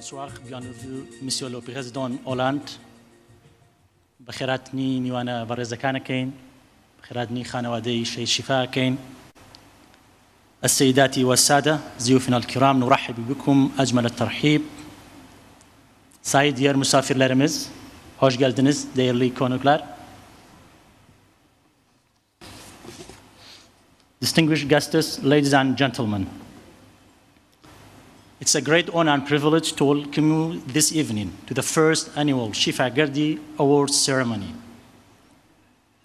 Bonsoir, bienvenue, Monsieur le Président Hollande. بەخێراتنی میوانە بەڕێزەکان ئەکەین، بەخێراتنی خانەوادەی شەهید شیفا ئەکەین. السيدات والسادة ضيوفنا الكرام نرحب بكم أجمل الترحيب. Saygıdeğer misafirlerimiz, hoş geldiniz değerli konuklar. Distinguished guests, ladies and gentlemen. It's a great honor and privilege to welcome you this evening to the first annual Shifa Gerdi Awards ceremony.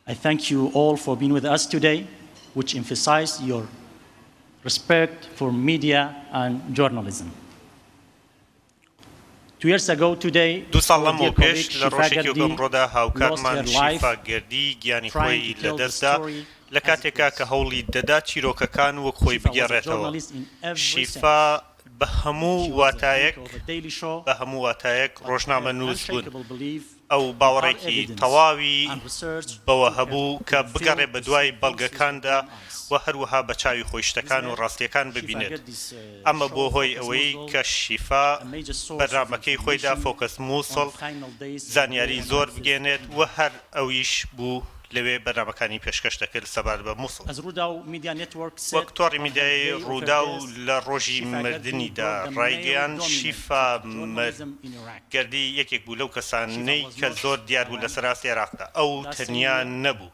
I thank you all for being with us today, which emphasized your respect for media and journalism. دوو ساڵ لەمەوپێش لە ڕۆژێکی وەک ئەمڕۆدا هاوکارمان شیفا گەردی گیانی خۆی لەدەستدا لە کاتێکا کە هەوڵی دەدا چیرۆکەکان وەک خۆی بگێڕێتەوە. شیفا بە هەموو واتایەک بە هەموو واتایەک ڕۆژنامەنووس بوون. ئەو باوەڕێکی تەواوی بەوە هەبوو کە بگەڕێ بەدوای بەڵگەکاندا و هەروەها بە چاوی خۆی شتەکان و ڕاستییەکان ببینێت. ئەمە بووە هۆی ئەوەی کە شیفا بەرنامەکەی خۆیدا فۆکەس موسڵ زانیاری زۆر بگەیەنێت و هەر ئەویش بوو لەوێ بەرنامەکانی پێشکەش دەکرد سەبارەت بە موسڵ. وەک تۆڕی میدیایی ڕووداو لە ڕۆژی مردنیدا ڕایگەیاند، شیفا گەردی یەکێک بوو لەو کەسانەی کە زۆر دیار بوو لەسەر ئاستی عێراقدا، ئەو تەنیا نەبوو،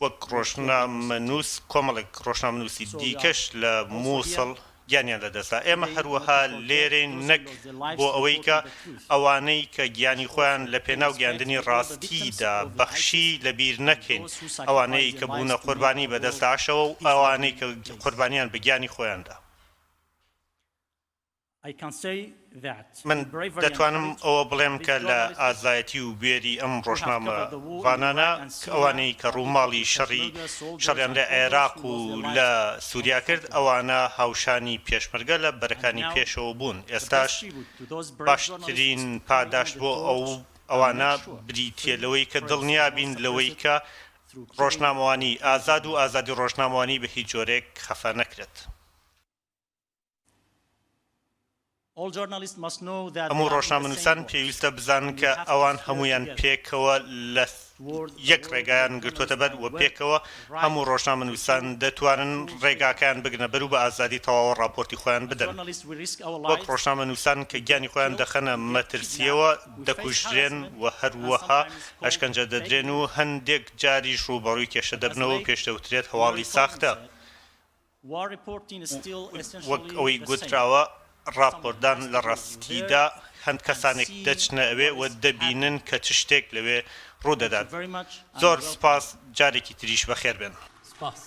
وەک ڕۆژنامەنووس کۆمەڵێک ڕۆژنامەنووسی دیکەش لە مووسڵ گیانیان لەدەستدا، ئێمە هەروەها لێرەین نەک بۆ ئەوەی کە ئەوانەی کە گیانی خۆیان لە پێناو گەیاندنی ڕاستیدا بەخشی لەبیر نەکەین، ئەوانەی کە بوونە قوربانی بەدەست داعشەوە و ئەوانەی کە قوربانیان بە گیانی خۆیان دا. من دەتوانم ئەوە بڵێم کە لە ئازایەتی و بوێری ئەم ڕۆژنامەڤانانە، ئەوانەی کە ڕووماڵی شەڕی شەڕیان لە عێراق و لە سوریا کرد، ئەوانە هاوشانی پێشمەرگە لە بەرەکانی پێشەوە بوون، ئێستاش باشترین پاداشت بۆ ئەوانە بریتییە لەوەی کە دڵنیابین لەوەی کە ڕۆژنامەوانی ئازاد و ئازادی ڕۆژنامەوانی بە هیچ جۆرێک خەفە نەکرێت. هەموو ڕۆژنامەنووسان پێویستە بزانن کە ئەوان هەموویان پێکەوە لە یەک ڕێگایان گرتووەتە بەر و پێکەوە هەموو ڕۆژنامەنووسان دەتوانن ڕێگاکەیان بگرنە بەر و بە ئازادی تەواوە ڕاپۆرتی خۆیان بدەن. وەک ڕۆژنامەنووسان کە گیانی خۆیان دەخەنە مەترسییەوە، دەکوژرێن و هەروەها ئەشکەنجە دەدرێن و هەندێک جاریش ڕووبەڕووی کێشە دەبنەوە و پێش دەوترێت هەواڵی ساختە. وەک ئەوەی گوتراوە ڕاپۆرتدان لە ڕاستیدا هەند کەسانێک دەچنە ئەوێ و دەبینن کە چ شتێک لەوێ ڕوودەدات. زۆر سوپاس، جارێکی تریش بەخێربێن. سوپاس.